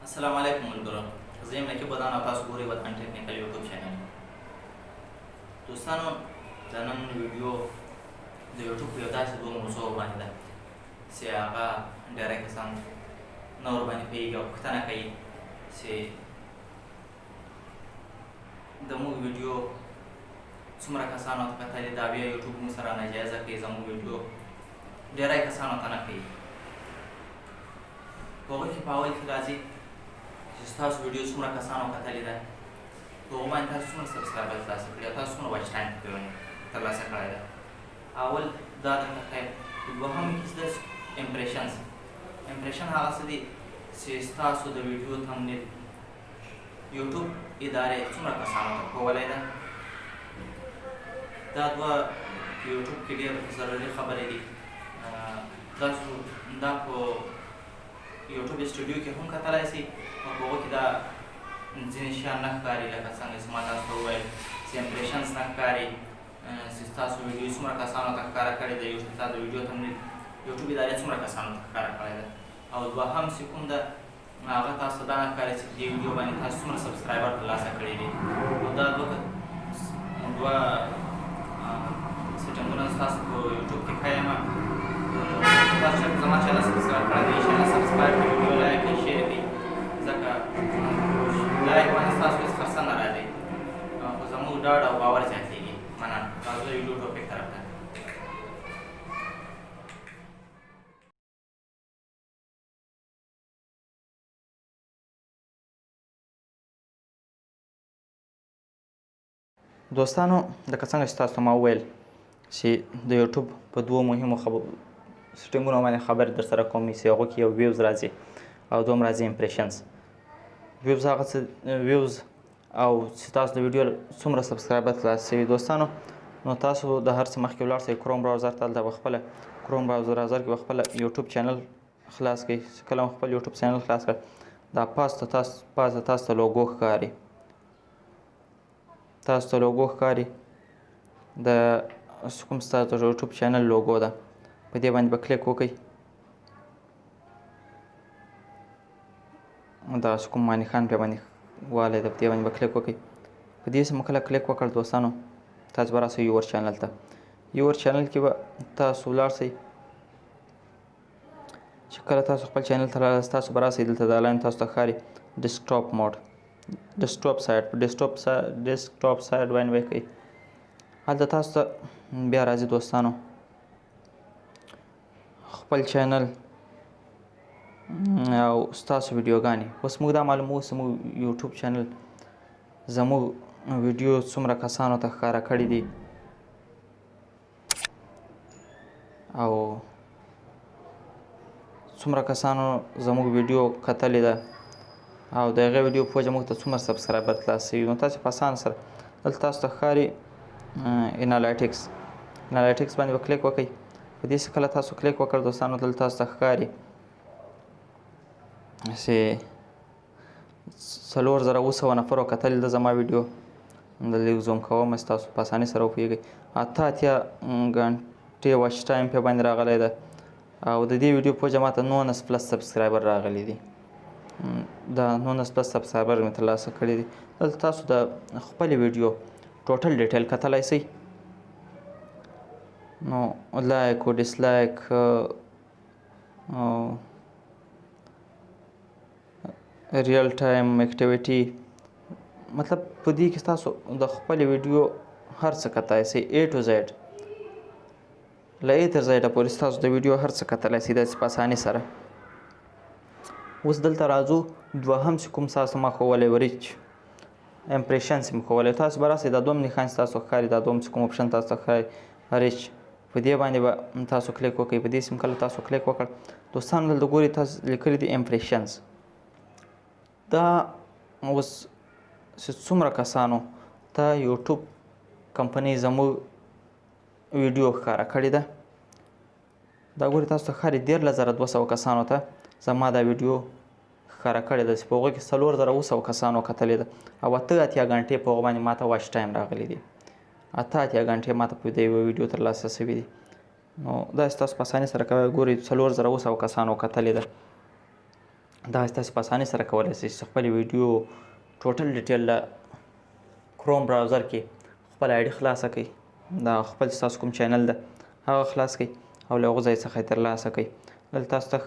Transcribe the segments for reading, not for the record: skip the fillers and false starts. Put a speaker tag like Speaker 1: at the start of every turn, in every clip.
Speaker 1: السلام علیکم ملګرو، زه یم نقیب ودان او تاسو ګورئ وطن ټیکنیکل یوټیوب چینل. دوستانو، د نن ویډیو د یوټیوب په یو داسې دوه موضوع باندې ده چې هغه ډېری کسان نه ورباندې پوهېږي او پوښتنه کوي چې د موږ ویډیو څومره کسانو ته کتلې ده، بیا یوټیوب موږ سره ناجایزه کوي، زموږ ویډیو ډېری کسانو ته نه کوي. په هغه کې په اول کې راځي چې ستاسو ویډیو څومره کسانو کتلې ده، په هغو باندې تاسو څومره subscriber ترلاسه کړي او تاسو څومره watch time ترلاسه کړی ده. اول دا درته ښیم. دوهم کې څه impressions. Impression هغه څه دي چې ستاسو د ویډیو thumbnail یوټیوب ادارې څومره کسانو ته ښوولی ده. دا دوه یوټیوب کې ډېر ضروري خبرې دي. تاسو دا په یوټیوب سټوډیو کې هم کتلای شئ او په هغو کې دا ځینې شیان نه ښکاري، لکه څنګه چې ما تاسو ته وویل چې impressions نه ښکاري، چې ستاسو ویډیو څومره کسانو ته ښکاره کړې ده، یوټیوب ستاسو د ویډیو thumbnail یوټیوب ادارې څومره کسانو ته ښکاره کړې ده. او دوهم چې کوم ده هغه تاسو ته دا نه ښکاري چې دې ویډیو باندې تاسو څومره subscriber ترلاسه کړي دي. نو دا دوه setting ونه ستاسو په یوټیوب کې ښایم. تاسو چې زما channel subscribe کړی دی، channel subscribe کړئ، ویډیو like کړئ، share کړئ، ځکه like باندې ستاسو هېڅ خرڅه نه راځي، خو زموږ ډاډ او باور زیاتېږي. مننه. راځو د ویډیو topic طرف ته. دوستانو، لکه څنګه چې تاسو ته ما وویل چې د یوټیوب په دوو مهمو setting ونو باندې خبرې در سره کوم، چې هغو کې یو views راځي او دوهم راځي impressions. Views هغه څه views او چې تاسو د ویډیو څومره subscriber ترلاسه شوي. دوستانو، نو تاسو د هر څه مخکې ولاړ شئ کروم browser ته، هلته به خپله کروم browser کې به خپله یوټیوب channel خلاص کړئ. چې کله مو خپل یوټیوب channel خلاص کړ، دا پاس ته تاسو پاس ته تاسو ته لوګو ښکاري، تاسو ته لوګو ښکاري د کوم ستاسو د یوټیوب channel لوګو ده، په دې باندې به کلیک وکړئ. دا کوم ما نښان پرې باندې والی ده، په دې باندې به کلیک وکړئ. په دې سره مو کله کلیک وکړ دوستانو، تاسو به راسئ your channel ته. Your channel کې به تاسو ولاړ شئ. چې کله تاسو خپل channel ته راغلاست، تاسو به راسئ دلته دا line تاسو ته ښکاري desktop mode، desktop site، په desktop site باندې به کړئ. هلته تاسو ته بیا راځي دوستانو خپل channel او ستاسو ویډیوګانې. اوس موږ دا معلوموو چې زموږ یوټیوب channel زموږ ویډیو څومره کسانو ته ښکاره کړي دي او څومره کسانو زموږ ویډیو کتلې ده او د هغې ویډیو په وجه موږ ته څومره subscriber ترلاسه شوي. نو تاسو په اسانه سره دلته تاسو ته ښکاري analytics، analytics باندې به کلیک وکړئ. په دې سره کله تاسو کلیک وکړ دوستانو، دلته تاسو ته ښکاري چې 4700 نفرو کتلې ده زما ویډیو. د لږ zoom کوم چې تاسو په اسانۍ سره وپوهېږئ. 88 ګنټې watch time پرې باندې راغلی ده او د دې ویډیو په وجه ما ته 19 plus subscriber راغلي دي. دا 19 plus subscriber مې ترلاسه کړي دي. دلته تاسو د خپلې ویډیو total detail کتلی شئ. نو like او dislike او real time activity، مطلب په دې کې تاسو د خپلې ویډیو هر څه کتلی شئ، A to Z، له A تر Z پورې ستاسو د ویډیو هر څه کتلی شئ داسې په اسانۍ سره. اوس دلته راځو دوهم چې کوم تاسو ما ښوولی و reach impressions مې ښوولی. تاسو به راسئ دا دوهم نښان چې تاسو ښکاري، دا دوهم چې کوم option تاسو ته ښکاري reach، په دې باندې به تاسو کلیک وکړئ. په دې سیم کله تاسو کلیک وکړ دوستانو، دلته ګورئ تاسو لیکلي دي impressions. دا اوس چې څومره کسانو ته یوټیوب کمپنۍ زموږ ویډیو ښکاره کړې ده، دا ګورئ تاسو ته ښکاري 13,200 کسانو ته زما دا ویډیو ښکاره کړې ده چې په هغو کې 4700 کسانو کتلې ده او 88 ګنټې په هغو باندې ما ته watch time راغلي دي. 88 ګنټې ما ته په دې یوه ویډیو ترلاسه شوي دي. نو داسې تاسو په اسانۍ سره کوئ. ګورئ 4700 کسانو کتلې ده. دا تاسو په اسانۍ سره کولی شئ چې خپلې ویډیو total detail له کروم browser کې خپل ID خلاصه کړئ، دا خپل ستاسو کوم channel ده هغه خلاص کړئ او له هغو ځای څخه یې ترلاسه کړئ. دلته تاسو ته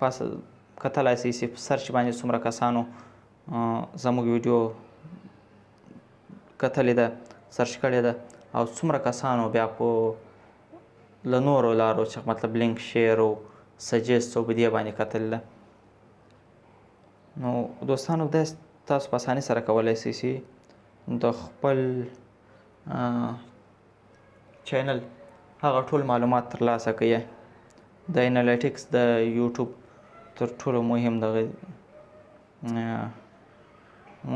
Speaker 1: پاس کتلای شئ چې په search باندې څومره کسانو زموږ ویډیو کتلې ده، search کړې ده، او څومره کسانو بیا په له نورو لارو چې مطلب link share او suggest او په دې باندې کتلې ده. نو دوستانو دا تاسو په اسانۍ سره کولی شئ چې د خپل channel هغه ټول معلومات ترلاسه کړئ. د analytics د یوټیوب تر ټولو مهم دغه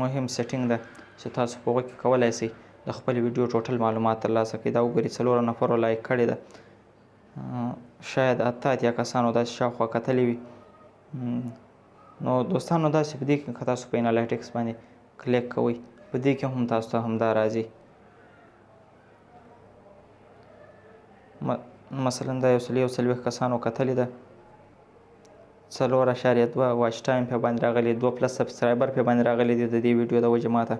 Speaker 1: مهم setting ده چې تاسو په هغه کې کولی شئ د خپلې ویډیو total معلومات ترلاسه کړئ. دا وګورئ 4 نفرو like کړې ده، شاید 88 کسانو داسې شاوخوا کتلې وي. نو دوستانو داسې په دې کې که تاسو په analytics باندې کلیک کوئ په دې کې هم تاسو ته همدا راځي. مثلا دا 141 کسانو کتلې ده، 4.2 watch time په باندې راغلي، 2 plus subscriber په باندې راغلي دي د دې ویډیو د وجې ماته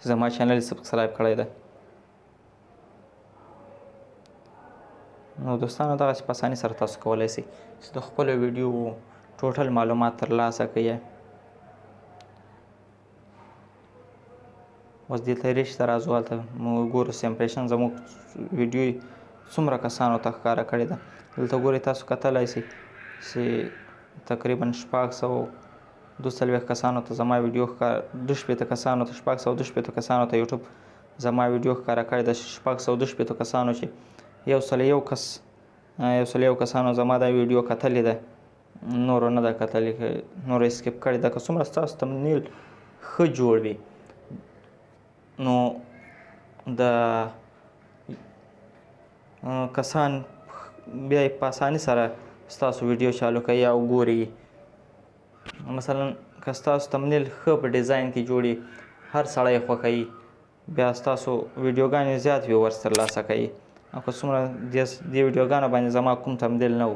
Speaker 1: زما channel subscribe کړی ده. نو دوستانو دغسې په اسانۍ سره تاسو کولی شئ چې د خپلو ویډیو total معلومات ترلاسه کړئ. اوس دې ته reach ته راځو، هلته موږ ګورو چې impression زموږ ویډیو څومره کسانو ته ښکاره کړې ده. دلته ګورئ تاسو کتلی شئ چې تقریبا 642 کسانو ته زما ویډیو ښکاره، 62 کسانو ته، 662 کسانو ته یوټیوب زما ویډیو ښکاره کړې ده. 662 کسانو چې 101 کس، 101 کسانو زما دا ویډیو کتلې ده، نورو نه ده کتلې، نورو یې skip کړې ده. که څومره ستاسو thumbnail ښه جوړ وي نو د کسان بیا په اسانۍ سره ستاسو ویډیو چالو کوي او ګوري. مثلا که ستاسو thumbnail ښه په design کې جوړي، هر سړی یې خوښوي، بیا ستاسو ویډیوګانې زیات viewers ترلاسه کوي. او که څومره دې ویډیوګانو باندې زما کوم thumbnail نه و،